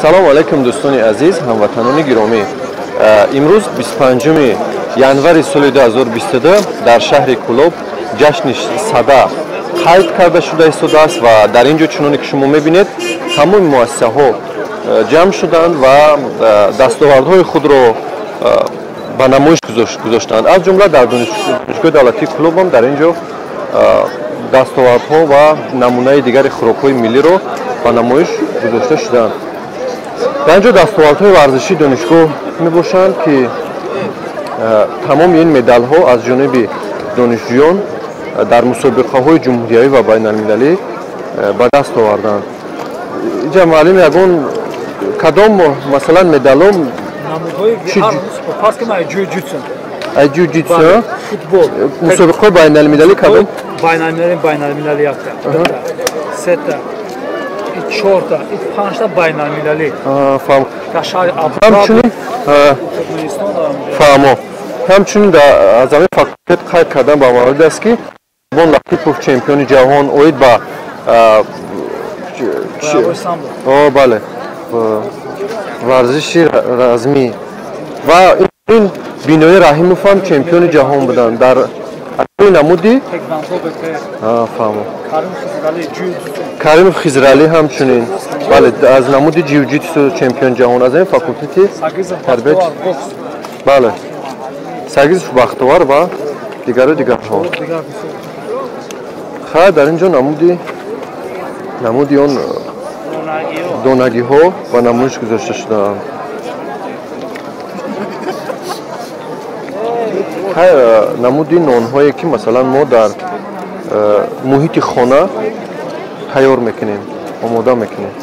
Салом алейкум, дӯстони азиз, ҳамватанони гиромӣ. Имрӯз 25 январи соли 2022 дар шаҳри Кӯлоб ҷашни Сада қайд карда шуда истодааст ва дар ин ҷо, чуноне ки шумо мебинед, ҳамаи муассисаҳо ҷамъ шуданд ва дастовардҳои худро ба намоиш гузоштанд. Аз ҷумла дар Донишгоҳи давлатии Кӯлобам дар ин ҷо дастовардҳо ва намунаи дигари хӯрокҳои миллиро ба намоиш гузошта шуданд. Дар ин ҷо дастовардҳои варзишии донишгоҳ мебошанд, ки тамоми ин медалҳо аз ҷониби донишҷӯён дар мусобиқаҳои ҷумҳуриявӣ ва байналмилалӣ ба даст оварданд. Инҷа, муаллим, ягон кадом, масалан, медалҳо? Ҷуҷитсу, мусобиқаҳои байналмилалӣ кадом? Байналмилалӣ якта, сета, чорта, панҷта байналмилалӣ. Ҳамчунин, фаҳмо, ҳамчунин аз ҳамин факултет қайд кардан ба маврид аст, ки Бон Латипов чемпиони ҷаҳон оид ба, бале, варзиши размӣ ва ин Бинои Раҳимов ҳам чемпиони ҷаҳон буданд дар намуди, фаҳмо, Каримов Хизралӣ ҳамчунин, бале, аз намуди ҷиу-ҷитсу чемпион ҷаҳон аз ин факултети тарбият, бале, Сагизов Бахтовар ва дигару дигарҳо. Хайр, дар ин ҷо намуди он донагиҳо ба намоиш гузошта шудаанд. Хайр, намуди нонҳое, ки масалан мо дар муҳити хона тайёр мекунем, омода мекунем.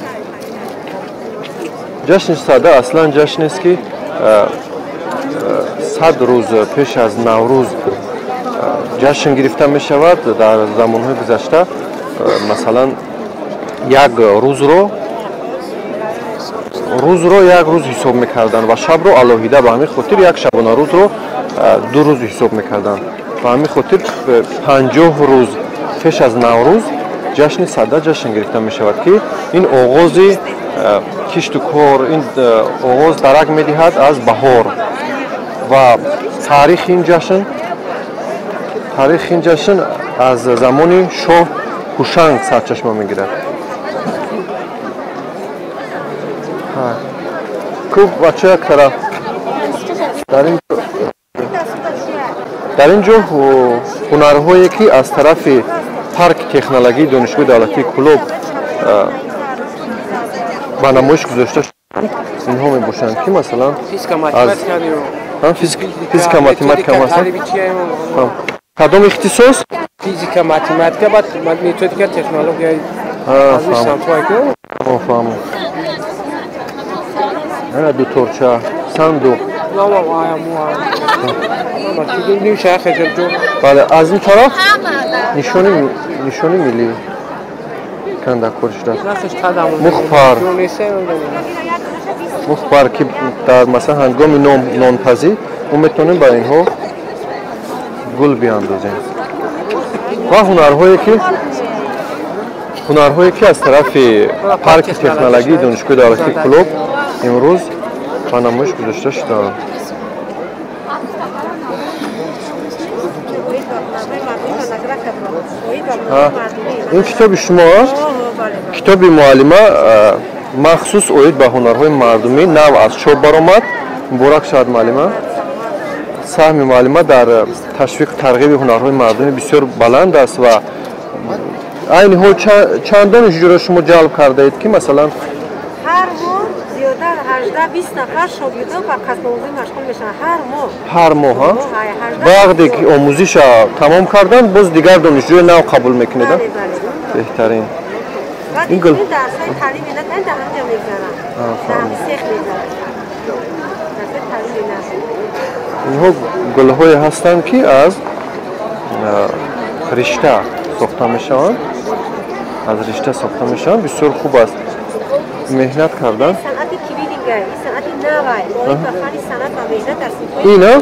Ҷашни Сада аслан ҷашнест, ки 100 рӯз пеш аз Наврӯз ҷашн гирифта мешавад. Дар замонҳои гузашта, масалан, як рӯзро як рӯз ҳисоб мекарданд ва шабро алоҳида. Ба ҳамин хотир як шабонарӯзро 2 рӯз ҳисоб мекарданд. Ба ҳамин хотир 50 рӯз пеш аз Наврӯз ҷашни Сада ҷашн гирифта мешавад, ки ин оғози кишту кор, ин оғоз дарак медиҳад аз баҳор. Ва таърихи ин ҷашн аз замони шоҳ Ҳушанг сарчашма мегирад. Ку, бача, як тараф. Дар ин ҷо ҳунарҳое, ки аз тарафи парки технологии Донишгоҳи давлатии Кӯлоб ба намоиш гузошта шуданд, инҳо мебошанд, ки масалан аз физика, математика, масалан, кадом ихтисос? Физика, математика, баъд методика, технология. Фаҳмо. Дуторча, сандуқ. Бале, аз ин тараф нишони миллӣ кандакор шудааст. Мухпар, ки дар, масалан, ҳангоми нонпазӣ мо метавонем ба инҳо гул биандозем. Ва ҳунарҳое, ки аз тарафи парки технологии Донишгоҳи давлатии Кӯлоб имрӯз ба намоиш гузошта шудаанд. Ин китоби шумо аст, китоби муаллима, махсус оид ба ҳунарҳои мардумӣ нав аз чоп баромад. Муборак шавад, муаллима! Саҳми муаллима дар ташвиқу тарғиби ҳунарҳои мардумӣ бисёр баланд аст. Ва айни ҳол чанд донишҷӯро шумо ҷалб кардаед, ки масалан? Ҳар моҳ зиёда 18-20 нафар шогирдон ба касбомӯзӣ машғул мешаванд ҳар моҳ. Ҳар моҳ? Баъде ки омӯзиша тамом карданд, боз дигар донишҷӯи нав қабул мекунед? Беҳтарин. Ин дарсҳои таълими на дар ҳамҷо мегзаранд, дар ҳами сех мегзаранд дарсҳои таълими на. Инҳо гулҳое ҳастанд, ки аз ришта сохта мешаванд, аз ришта сохта мешаванд. Бисёр хуб аст меҳнат кардан. Санъати квиллинга, санъати навай, оид ба фанни санъат ва меҳнат дар синфҳои Ина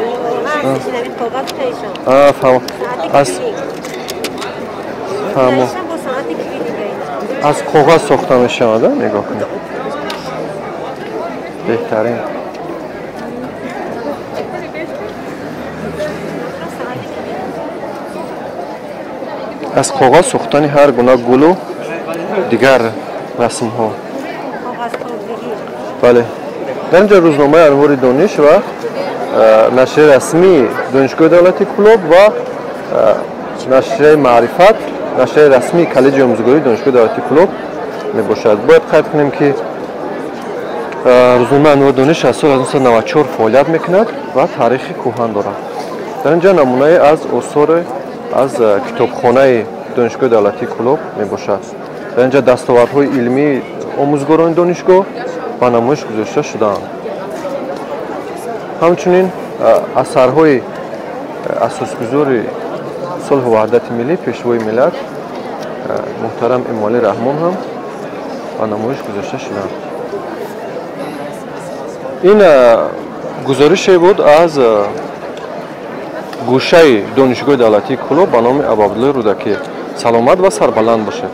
коғаз. Фаҳмо, аз фаҳмо, аз коғаз сохта мешавад. Нигоҳ кунед. Беҳтарин. Аз коғаз сохтани ҳар гуна гулу дигар расмҳо. Бале. Дар инҷо рӯзномаи Анвори дониш ва нашрияи расмии Донишгоҳи давлатии Кӯлоб ва нашрияи Маърифат, нашрияи расмии Коллеҷи омӯзгории Донишгоҳи давлатии Кӯлоб мебошад. Бояд қайд кунем, ки рӯзномаи Анвори дониш аз соли 1994 фаъолият мекунад ва таърихи кӯҳан дорад. Дар инҷо намунае аз осори аз китобхонаи Донишгоҳи давлатии Кӯлоб мебошад. Дар инҷо дастовардҳои илмии омӯзгорони донишгоҳ ба намоиш гузошта шудаанд. Ҳамчунин асарҳои асосгузори сулҳу ваҳдати миллӣ, пешвои миллат муҳтарам Эмомалӣ Раҳмон ҳам ба намоиш гузошта шудаанд. Ин гузорише буд аз гӯшаи Донишгоҳи давлатии Кӯлоб ба номи Абуабдуллои Рӯдакӣ. Саломат ва сарбаланд бошед.